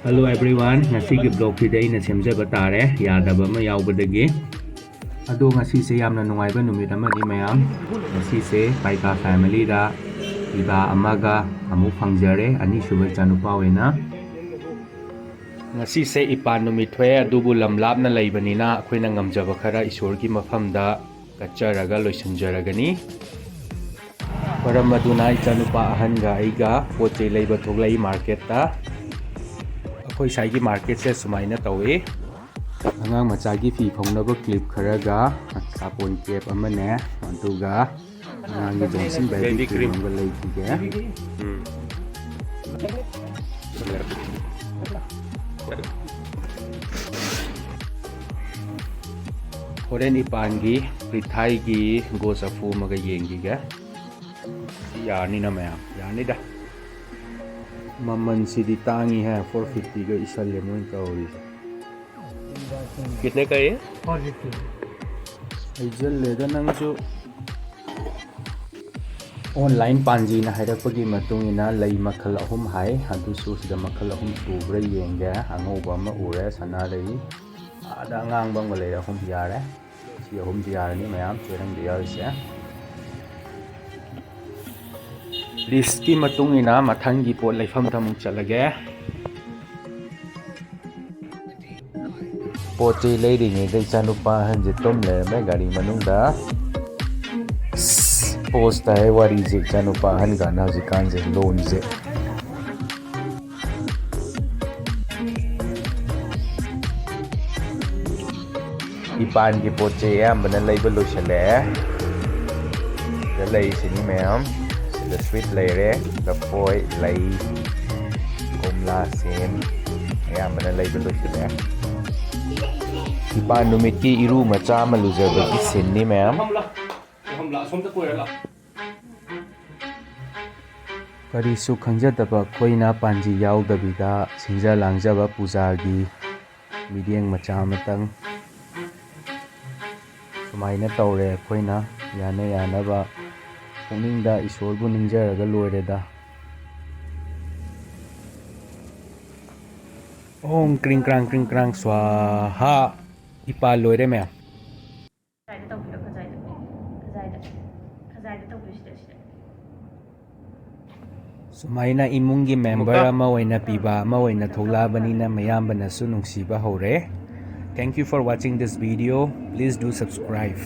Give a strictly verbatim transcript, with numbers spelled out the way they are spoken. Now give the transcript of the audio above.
Hello everyone, ꯉꯁꯤꯒꯤ vlogꯁꯤꯗꯤ ꯑꯩꯅ ꯁꯦꯝꯖꯕ ꯇꯥꯔꯦ, ꯌꯥꯗꯕ ꯑꯃ ꯌꯥꯎꯕꯗꯒꯤ꯫ ꯑꯗꯣ ꯉꯁꯤꯁꯦ ꯌꯥꯝꯅ ꯅꯨꯡꯉꯥꯏꯕ ꯅꯨꯃꯤꯠ ꯑꯃꯅꯤ ꯃꯌꯥꯝ꯫ ꯉꯁꯤꯁꯦ ꯄꯥꯏꯀꯥ familyꯗ ꯏꯕꯥ ꯑꯃꯒ ꯑꯃꯨꯛ ꯐꯪꯖꯔꯦ, ꯑꯅꯤꯁꯨꯕ ꯏꯆꯥꯅꯨꯄꯥ ꯑꯣꯏꯅ꯫ ꯉꯁꯤꯁꯦ ꯏꯄꯥꯟ ꯅꯨꯃꯤꯠ ꯊꯣꯛꯑꯦ, ꯑꯗꯨꯕꯨ ꯂꯝ ꯂꯥꯞꯅ ꯂꯩꯕꯅꯤꯅ ꯑꯩꯈꯣꯏꯅ ꯉꯝꯖꯕ ꯈꯔ ꯏꯁꯣꯔꯒꯤ ꯃꯐꯝꯗ ꯀꯠꯆꯔꯒ ꯂꯣꯏꯁꯤꯟꯖꯔꯒꯅꯤ꯫ ꯃꯔꯝ ꯑꯗꯨꯅ ꯏꯆꯥꯅꯨꯄꯥ ꯑꯍꯟꯒ ꯑꯩꯒ ꯄꯣꯠ ꯆꯩ ꯂꯩꯕ ꯊꯣꯛꯂꯛꯏ marketꯇ꯫ ꯑꯩꯈꯣꯏ ꯁ꯭ꯋꯥꯏꯒꯤ marketꯁꯦ ꯁꯨꯃꯥꯏꯅ ꯇꯧꯏ꯫ ꯑꯉꯥꯡ ꯃꯆꯥꯒꯤ ꯐꯤ ꯐꯧꯅꯕ clip ꯈꯔꯒ ꯁꯥꯄꯣꯟ cap ꯑꯃꯅꯦ, ꯑꯗꯨꯒ ꯑꯉꯥꯡꯒꯤ Johnson baby baby cream cream ꯑꯃꯒ ꯂꯩꯈꯤꯒꯦ꯫ ꯎꯝ꯫ ꯍꯣꯔꯦꯟ ꯏꯄꯥꯟꯒꯤ ꯄ꯭ꯔꯤꯊꯥꯏꯒꯤ ꯒꯣ ꯆꯐꯨ ꯑꯃꯒ ꯌꯦꯡꯈꯤꯒꯦ꯫ ꯁꯤ ꯌꯥꯔꯅꯤꯅ ꯃꯌꯥꯝ? ꯌꯥꯔꯅꯤꯗ꯫ ꯃꯃꯜꯁꯤꯗꯤ ꯇꯥꯡꯉꯤꯍꯦ, four fiftyꯒ ꯏꯁꯜꯂꯦ ꯃꯣꯏꯅ ꯇꯧꯔꯤꯁꯦ꯫ कितने का ये? ꯍꯩꯖꯜꯂꯦꯗ ꯅꯪꯁꯨ꯫ Online ꯄꯥꯟꯖꯤꯅ ꯍꯥꯏꯔꯛꯄꯒꯤ ꯃꯇꯨꯡ ꯏꯟꯅ ꯂꯩ ꯃꯈꯜ ꯑꯍꯨꯝ ꯍꯥꯏ, ꯑꯗꯨꯁꯨ ꯁꯤꯗ ꯃꯈꯜ ꯑꯍꯨꯝ ꯁꯨꯕ꯭ꯔꯥ ꯌꯦꯡꯒꯦ꯫ ꯑꯉꯧꯕ ꯑꯃ ꯎꯔꯦ, ꯁꯅꯥ ꯂꯩ, ꯑꯥꯗ ꯑꯉꯥꯡꯕ ꯑꯃꯒ ꯂꯩꯔꯦ, ꯑꯍꯨꯝ ꯌꯥꯔꯦ꯫ ꯁꯤ ꯑꯍꯨꯝꯁꯤ ꯌꯥꯔꯅꯤ ꯃꯌꯥꯝ, ꯆꯦꯔꯪꯗ ꯌꯥꯎꯔꯤꯁꯦ꯫ Listꯀꯤ ꯃꯇꯨꯡ ꯏꯟꯅ ꯃꯊꯪꯒꯤ ꯄꯣꯠ ꯂꯩꯐꯝꯗ ꯑꯃꯨꯛ ꯆꯠꯂꯒꯦ꯫ ꯄꯣꯠ ꯆꯩ ꯂꯩꯔꯤꯉꯩꯗ ꯏꯆꯥꯅꯨꯄꯥ ꯑꯍꯟꯁꯦ ꯇꯨꯝ ꯂꯩꯔꯝꯃꯦ ꯒꯥꯔꯤ ꯃꯅꯨꯡꯗ꯫ ꯑꯁ, pose ꯇꯥꯏ ꯋꯥꯔꯤꯁꯦ, ꯏꯆꯥꯅꯨꯄꯥ ꯑꯍꯟ ꯀꯥꯟꯅ ꯍꯧꯖꯤꯛꯀꯥꯟꯁꯦ ꯂꯣꯟꯁꯦ꯫ ꯏꯄꯥꯟꯒꯤ ꯄꯣꯠ ꯆꯩ ꯑꯌꯥꯝꯕꯅ ꯂꯩꯕ ꯂꯣꯏꯁꯤꯜꯂꯛꯑꯦ꯫ ꯁꯤꯗ ꯂꯩꯔꯤꯁꯤꯅꯤ ꯃꯌꯥꯝ꯫ ꯁꯤꯗ sweet ꯂꯩꯔꯦ, ꯂꯐꯣꯏ, ꯂꯩ, ꯀꯣꯝꯂꯥ, ꯁꯦꯝ ꯑꯌꯥꯝꯕꯅ ꯂꯩꯕ ꯂꯣꯏꯁꯤꯜꯂꯛꯑꯦ꯫ ꯏꯄꯥꯟ ꯅꯨꯃꯤꯠꯀꯤ ꯏꯔꯨ ꯃꯆꯥ ꯑꯃ ꯂꯨꯖꯕꯒꯤ sceneꯅꯤ ꯃꯌꯥꯝ꯫ ꯀꯔꯤꯁꯨ ꯈꯪꯖꯗꯕ ꯑꯩꯈꯣꯏꯅ ꯄꯥꯟꯖꯤ ꯌꯥꯎꯗꯕꯤꯗ ꯁꯤꯟꯖ ꯂꯥꯡꯖꯕ ꯄꯨꯖꯥꯒꯤ ꯃꯤꯠꯌꯦꯡ ꯃꯆꯥ ꯑꯃꯇꯪ꯫ ꯁꯨꯃꯥꯏꯅ ꯇꯧꯔꯦ ꯑꯩꯈꯣꯏꯅ ꯌꯥꯅ ꯌꯥꯅꯕ꯫ ꯄꯨꯛꯅꯤꯡꯗ ꯏꯁꯣꯔꯕꯨ ꯅꯤꯡꯖꯔꯒ ꯂꯣꯏꯔꯦꯗ꯫ ꯑꯣꯝ ꯀ꯭ꯔꯤꯡ ꯀ꯭ꯔꯥꯡ ꯀ꯭ꯔꯤꯡ ꯀ꯭ꯔꯥꯡ ꯁ꯭ꯋꯥꯍꯥ꯫ ꯏꯄꯥ ꯂꯣꯏꯔꯦ ꯃꯌꯥꯝ꯫ ꯈꯖꯥꯏꯗ ꯇꯧꯕꯤꯔꯣ, ꯈꯖꯥꯏꯗ꯫ ꯈꯖꯥꯏꯗ꯫ ꯈꯖꯥꯏꯗ ꯇꯧꯕꯤꯔꯣ, ꯁꯤꯗ, ꯁꯤꯗ꯫ ꯁꯨꯃꯥꯏꯅ ꯏꯃꯨꯡꯒꯤ ꯃꯦꯝꯕꯔ ꯑꯃ ꯑꯣꯏꯅ ꯄꯤꯕ ꯑꯃ ꯑꯣꯏꯅ ꯊꯣꯛꯂꯛꯑꯕꯅꯤꯅ ꯃꯌꯥꯝꯕꯅꯁꯨ ꯅꯨꯡꯁꯤꯕ ꯍꯧꯔꯦ꯫ Thank you for watching this video. Please do subscribe.